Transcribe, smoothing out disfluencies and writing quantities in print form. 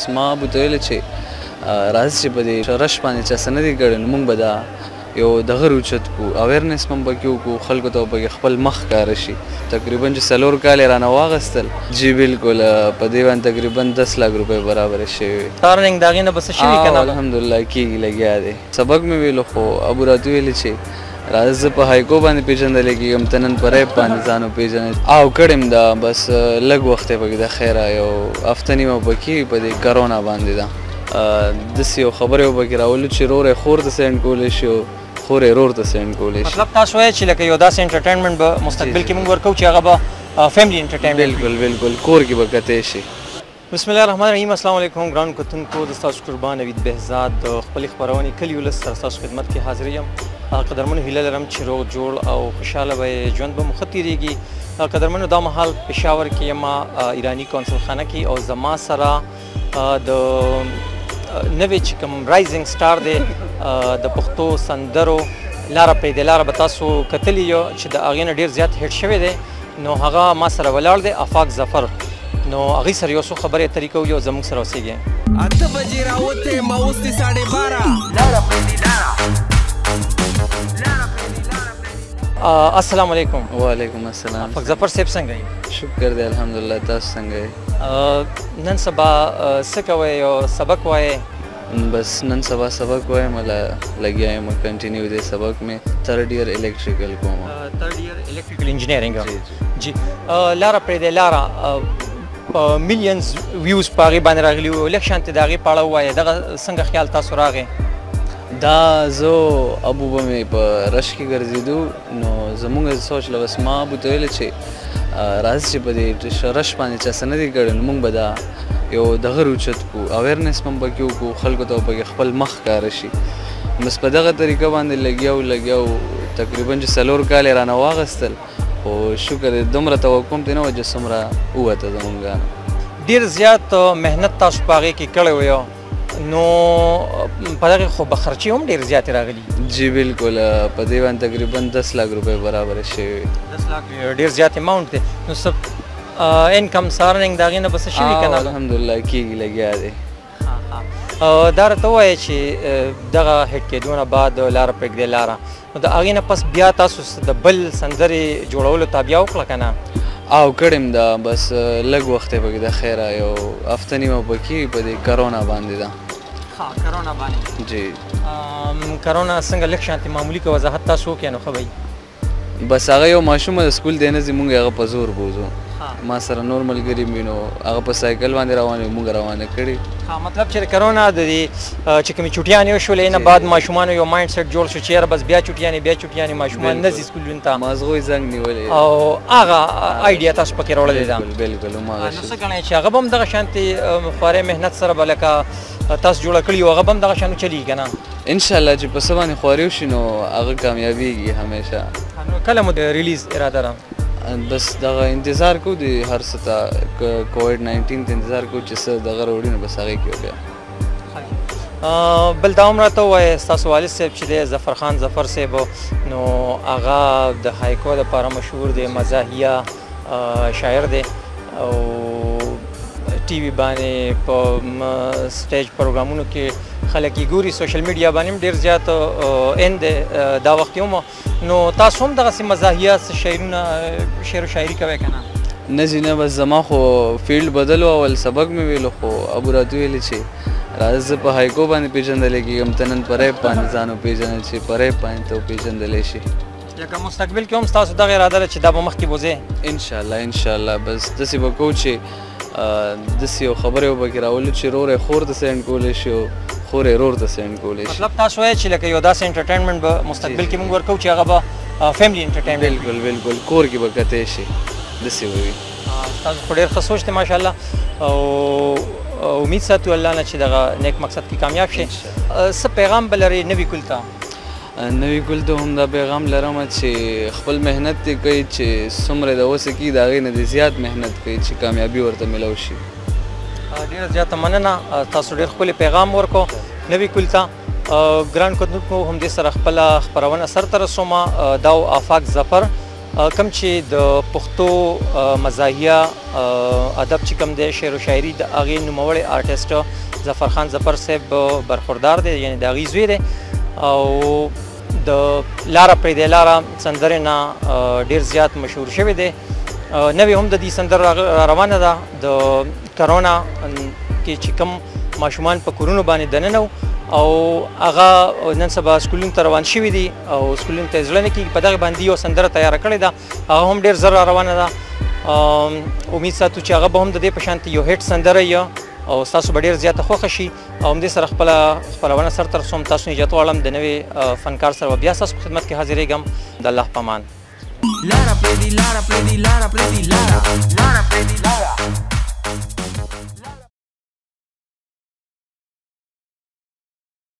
ما ابو ته ویل چې راځه چې په دې رش باندې چا څه نه دي کړي، نو موږ به دا یو دغه راوچت کړو، awareness هم پکې وکړو، خلکو ته به پکې خپل مخ ښکاره شي. تقریبا چې 4 کاله یې رانه واخیستل. جي بالکل، په دې باندې تقریبا 10 لاک روپۍ برابرې شوې وې. ارننګ د هغې نه به څه شوي که نه؟ الحمدلله کېږي، لګیا دی. سبق مې ویلو، خو ابو راته ویلې چې راځه زه په هایکو باندې پېژندل کېږم، ته نن په ریپ باندې ځان وپېژنې. او کړې م ده، بس لږ وخت یې پکې د خیره یو هفته نیمه پکې په دې کرونا باندې ده. داسې یو خبرې به پکې راولو چې ورور یې خور ته send کولی شي او خور یې ورور ته send کولی شي. مطلب تاسو وایئ چې لکه یو داسې entertainment به مستقبل کې موږ ورکوو چې هغه به family entertainment. بالکل بالکل، کور کې به کتی شي. بسم الله الرحمن الرحیم. السلام علیکم ګران کتونکو، د ستاسو قربان نوید بهزاد د خپلې خپرونې کلي ولس سره ستاسو خدمت کې حاضر یم. قدرمنو هیله لرم چې روغ جوړ او خوشحاله به یې، ژوند به مو ښه تېرېږي. قدرمنو دا مهال پېښور کې یم، ایراني کونسل خانه کې، او زما سره د نوی چې کوم rising star دی د پښتو سندرو لاره پرېږدی لاره به تاسو کتلی یو چې د هغې نه ډېر زیات hit شوی دی، نو هغه ما سره ولاړ دی افاق ظفر. نو هغې سره یو څو خبرې اترې کوو، یو زموږ سره اوسېږي. 8 بجې راوتی ما، اوس دې 12:30. لاره پرېږدي لاره. السلام علیکم. وعلیکم السلام. افاق ظفر صاحب څنګه یې؟ شکر دی الحمدلله، تاسو څنګه یې؟ نن سبا څه کوئ او سبق وایې؟ بس نن سبا سبق وایم، لګیا یم، continue دی سبق مې. third year electrical کوم. third year electrical engineering. جی، لاره پرېږدی لاره په millions views په هغې باندې راغلي وو، لږ شانتې د هغې په اړه ووایه، دغه څنګه خیال تاسو راغی؟ دا زه ابو به مې په رش کې ګرځېدو، نو زمونږ سوچ له بس ما ابو ته ویل چې راځه چې په دې رش باندې چا څه نه دي کړي، نو موږ به دا یو دغه راوچت کړو، awareness هم پکې وکړو، خلکو ته به پکې خپل مخ ښکاره شي. بس په دغه طریقه باندې لګیا وو، تقریبا چې 4 کاله یې رانه واخیستل، خو شکر دی دومره توقع هم ترې نه وه چې څومره ووته زمونږ. ډېر زیات محنت تاسو په هغې کې کړی وی، نو په دغې خو به خرچې هم ډېر زیاتې راغلي. جي بالکل، په دې باندې تقریبا 10 لاک روپۍ برابرې شوې وې. 10 لاک ډېر زیات amount دی. نو څه income earning د هغې نه به څه شوي که نه؟ الحمدلله کېږي، لګیا دی. دا راته ووایه چې دغه hit کېدو نه بعد لاره پرېږدی لاره، نو د هغې نه پس بیا تاسو د بل سندرې جوړولو تابیا وکړه که نه؟ او کړې م ده، بس لږ وخت یې پکې د خیره یو هفته نیمه پکې په دې کرونا باندې ده. ښه، کرونا باندې. جی. کرونا څنګه لږ شانتې معمولي که وضاحت تاسو وکړئ نو ښه به وي. بس هغه یو ماشوم د سکول دی نه ځي، موږ هغه په زور بوځو. ما سره نور ملګري وي، نو هغه په سایکل باندې روان وي، موږ روانه کړي. ښه، مطلب چې کرونا د دې چې کومې چوټیانې وشولې نه بعد ماشومانو یو mind set جوړ شو چې یاره بس بیا چوټیانې بیا چوټیانې، ماشومان نه ځي سکولونو ته، مازغو یې زنګ نیولی او هغه idea تاسو پکې راوړلې ده. بالکل هماغه. نو څه ګڼئ چې هغه به هم دغه شانتې خوارې محنت سره به لکه تاسو جوړه کړي وو، هغه به هم دغه شان وچلېږي که نه؟ انشاءالله چې په څه باندې خواري وشي نو هغه کامیابېږي همیشه. نو کله مو د release اراده ده؟ بس دغه انتظار کوو د هر څه ته، کوویډ 19 ته انتظار کوو چې څه دغه راوړي، نو بس هغې کې بیا. بل دا هم راته ووایه، ستاسو والد صاحب چې دی ظفر خان ظفر صاحب، نو هغه د هایکو دپاره مشهور دی، مزاحیه شاعر دی، او TV باندې په stage پروګرامونو کې خلک یې ګوري، social media باندې هم ډېر زیات ان دی دا وخت یې هم. نو تاسو هم دغسې مزاحیه څه شعرونه شعر و شاعري کوئ که نه؟ نه جي نه، بس زما خو field بدل و، اول سبق مې ویلو، خو ابو راته ویلې چې راځه زه په هایکو باندې پېژندلی کېږم، ته نن په ریپ باندې ځان وپېژنه چې په ریپ باندې ته وپېژندلی شي. لکه مستقبل کې هم ستاسو دغه اراده ده چې دا به مخکې بوځئ؟ انشاءالله انشاءالله، بس داسې به کوو چې داسې یو خبرې به پکې راولو چې ورور یې خور ته send کولی شي او خور یې ورور ته send کولی شي. مطلب تاسو وایئ چې لکه یو داسې entertainment به مستقبل کې موږ ورکوو چې هغه به family entertainment. بالکل بالکل، کور کې به کتی شي، داسې به وي. تاسو خو ډېر ښه سوچ دی ماشاءالله، او امید ساتو الله نه چې دغه نیک مقصد کې کامیاب شي. څه پیغام به لرئ نوي کول ته؟ نوي کول ته هم دا پیغام لرم چې خپل محنت دې کوي، چې څومره د اوسه کېږي د هغې نه دې زیات محنت کوي چې کامیابي ورته میلاو شي. ډېره زیاته مننه، تاسو ډېر ښکلی پیغام ورکړو نوي کول ته. ګران کتونکو، همدې سره خپله خپرونه سرته رسوم. دا و آفاق ظفر کوم چې د پښتو مزاحیه ادب چې کوم دی، شعر و شاعري، د هغې نوموړی آرټسټ ظفر خان ظفر صاحب برخوردار دی، یعنې د هغې زوی دی. او د لاره پرېږدی لاره سندرې نه ډېر زیات مشهور شوی دی. نوې هم د دې سندره را روانه ده. د کرونا کې چې کوم ماشومان په کورونو باندې دننه وو او هغه نن سبا سکولونو ته روان شوي دي او سکولونو ته یې زړه نه کېږي، په دغه باندې یو سندره تیاره کړې ده، هغه هم ډېر زر را روانه ده. امید ساتو چې هغه به هم د دې په شانتې یو هیټ سندره وي او ستاسو به ډېر زیاته خوښه شي. او همدې سره خپله خپرونه سر ته رسوم. تاسو نه اجازه غواړم، د نوې فنکار سره به بیا ستاسو په خدمت کې حاضرېږم. د الله په امان. لاره پرېږدي لاره پرېږدي لاره پرېږدي لاره، لاره پرېږدي لاره.